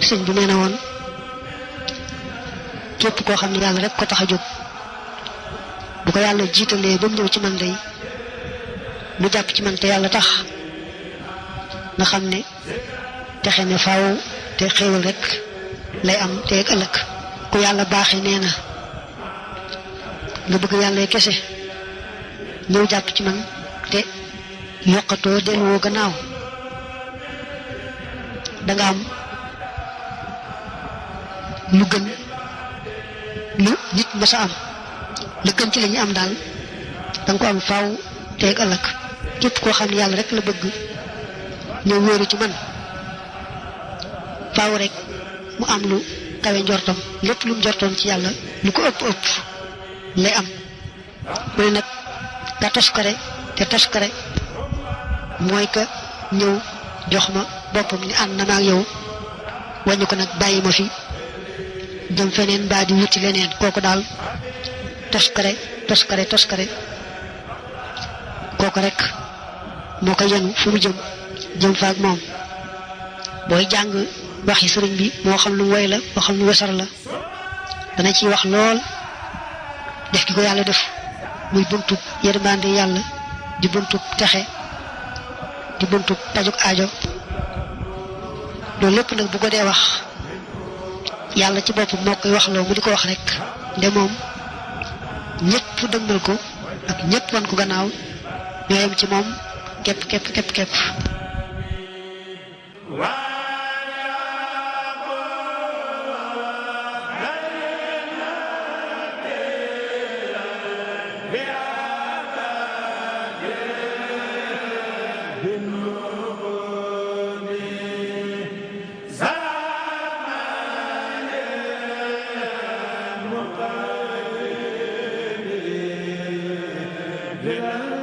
sëñ bi nee na woon képp koo xam ne yàlla rek ko tax a jóg bu ko yàlla jiitalee ba mu ñëw ci man day mu jàpp ci man te yàlla tax nga xam ne texe ne faaw te xéewal rek lay am te ak ëllëg ku yàlla baaxee nee na nga bëgg yàlla kese ñëw jàpp ci man te yokkatoo delluwoo gannaaw danga am lu gën lu nit masa am lu gën ci la ñu am daal danga ko am faaw te ak ëllëg képp koo xam ne yàlla rek la bëgg ñëw wéeru ci man faaw rek mu am lu kawe njortam lépp lu mu njortoon ci yàlla lu ko ëpp lay am mu ne nag ka toskare te toskare mooy ka ñëw jox ma boppam ni ànd na ma ak yow wàññi ko nag bàyyi ma fi jëm feneen mbaa di wuti leneen kooku daal toskare kooku rek moo ko yenu fu mu jëm faak moom booy jàng waxi sëriñ bi moo xam lu woy la moo xam lu wesar la dana ciy wax lool def ki ko yàlla def muy buntub yërmande yàlla di buntub texe di buntub pajuk aajo loolu lépp nag bu ko dee wax yàlla ci boppam moo koy wax loo mu di ko wax rek nde moom ñëpp dëgmal ko ak ñëpp wan ko gannaaw ñoo yem ci moom képp Yeah.